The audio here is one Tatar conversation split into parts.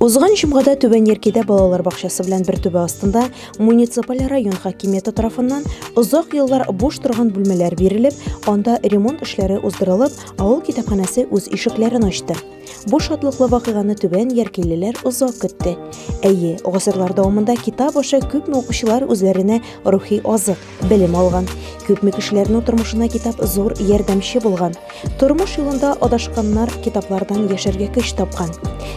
Узган җомгада Түбән Яркидә балалар бакчасы белән бер түбә астында муниципаль район хакимияте тарафыннан озак еллар буш торган бүлмәләр бирелеп, анда ремонт эшләре уздырылып, авыл китапханәсе үз ишекләрен ачты. Бу шатлыклы вакыйганы түбән яркилеләр озак көтте. Әйе, гасырлар дәвамында китап аша күпме укучылар үзләренә рухи азык, белем алган. Күпме кешеләрнең тормышына китап зур ярдәмче булган. Тормыш юлында адашканнар китаплардан яшәргә көч тапкан.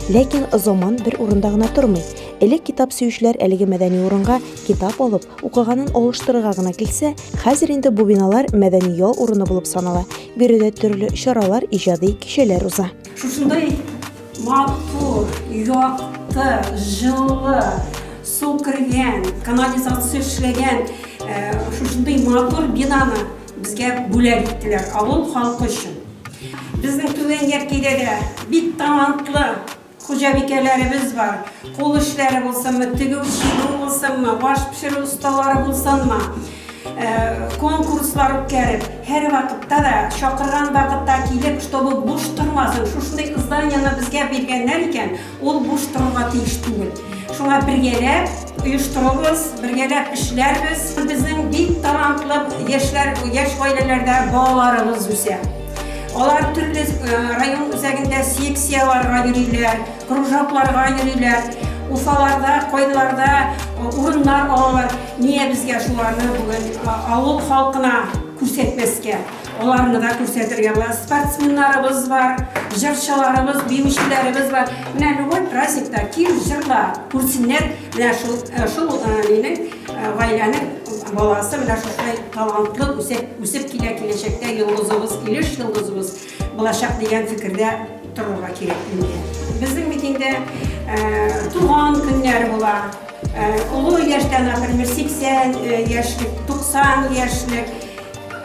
Ләкин заман бер урында гына тормый. Элек китап сөючеләр әлеге мәдәни урынга китап алып, укыганын алыштырырга гына килсә, хәзер инде бу биналар мәдәни ял урыны булып санала. Биредә төрле чаралар, иҗади кичәләр уза. Шушындый матур, якты, җылы, су кергән, канализация эшләгән шушындый матур бинаны Безгә бүләк иттеләр, авыл халкы өчен. Безнең Түбән Яркәйдә дә бик талантлы хуҗабикәләребез бар. Кул эшләре булсынмы, тегү-чигү булсынмы, аш пешерү осталары булсынмы, конкурслар үткәреп, һәрвакытта да, чакырган вакытта килеп, чтобы буш тормасын, шушындый зданиене безгә биргәннәр икән, Ул буш торырга тиеш түгел. Шуңа бергәләп оештырабыз, бергәләп эшләрбез. Безнең бик талантлы яшьләр, яшь гаиләләрдә балаларыбыз үсә. Алар төрле район үзәгендә секцияләргә йөриләр, кружокларга йөриләр. Уфаларда, кайларда урыннар алалар. Нигә безгә шуларны бүген авыл халкына күрсәтмәскә? Аларны да күрсәтергә була. Спортсменнарыбыз бар, җырчыларыбыз, биючеләребез бар. Менә любой праздникта кил, җырла, күрсеннәр. Менә шул э, шул э, нинең э, гаиләнең баласы менә шушылай талантлы үсеп, үсеп килә киләчәктә йолдызыбыз, Илеш йолдызыбыз булачак дигән фикердә торырга кирәк инде. Безнең бит инде туган көннәр була. Олы яшьтә, например, 80 яшьлек, 90 яшьлек.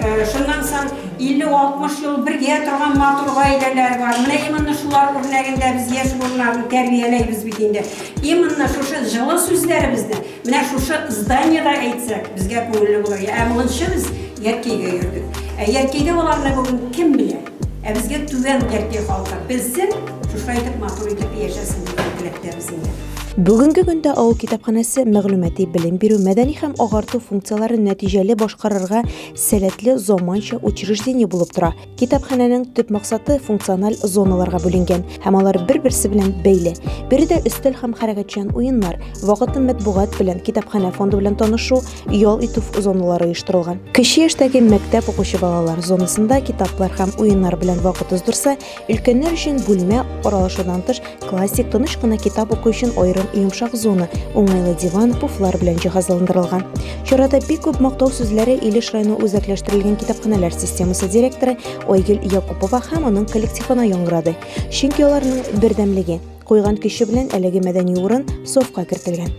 Шуннан соң 50-60 ел бергә торган матур гаиләләр бар. Менә именно шулар үрнәгендә без яшь буыннарны тәрбияләйбез бит инде. Именно шушы җылы сүзләребезне менә шушы зданиедә әйтсәк, безгә күңелле булыр. Ә моңынчы без Яркәйгә йөрдек. Ә Яркәйдә аларны бүген кем белә? Ә безгә Түбән Яркәй халкы белсен, шушылай итеп матур итеп яшәсен дигән теләктәбез инде. Бүгенге көндә авыл китапханәсе мәгълүмати, белем бирү, мәдәни һәм агарту функцияләрен нәтиҗәле башкарырга сәләтле заманча учреждение булып тора. Китапханәнең төп максаты функциональ зоналарга бүленгән һәм алар бер-берсе белән бәйле. Биредә өстәл һәм хәрәкәтчән уеннар, вакытлы матбугат белән, китапханә фонды белән танышу, ял итү зоналары оештырылган. Кече яшьтәге мәктәп укучы балалар зонасында китаплар һәм уеннар белән вакыт уздырса, Өлкәннәр өчен бүлмә, аралашудан тыш, классик тыныч кына китап уку өчен аерым йомшак зона, уңайлы диван, пуфлар белән җиһазландырылган. Чарада бик күп мактау сүзләре Илеш районы үзәкләштерелгән китапханәләр системасы директоры Айгөл Якупова һәм аның коллективына яңгырады. Чөнки аларның бердәмлеге, куйган көче белән әлеге мәдәни урын сафка кертелгән.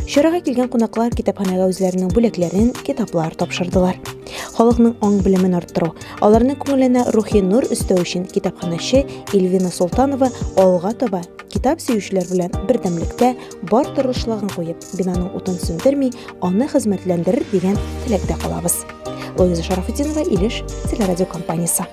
Чарага килгән кунаклар китапханәгә үзләренең бүләкләрен, китаплар тапшырдылар. Халыкның аң-белемен арттыру, аларның күңеленә рухи нур өстәү өчен китапханәче Ильвина Солтанова алга таба китап сөючеләр белән бердәмлектә бар тырышлыгын куеп, бинаның утын сүндерми, аны хезмәтләндерер дигән теләктә калабыз. Луиза Шарафутдинова, Илеш телерадиокомпаниясе.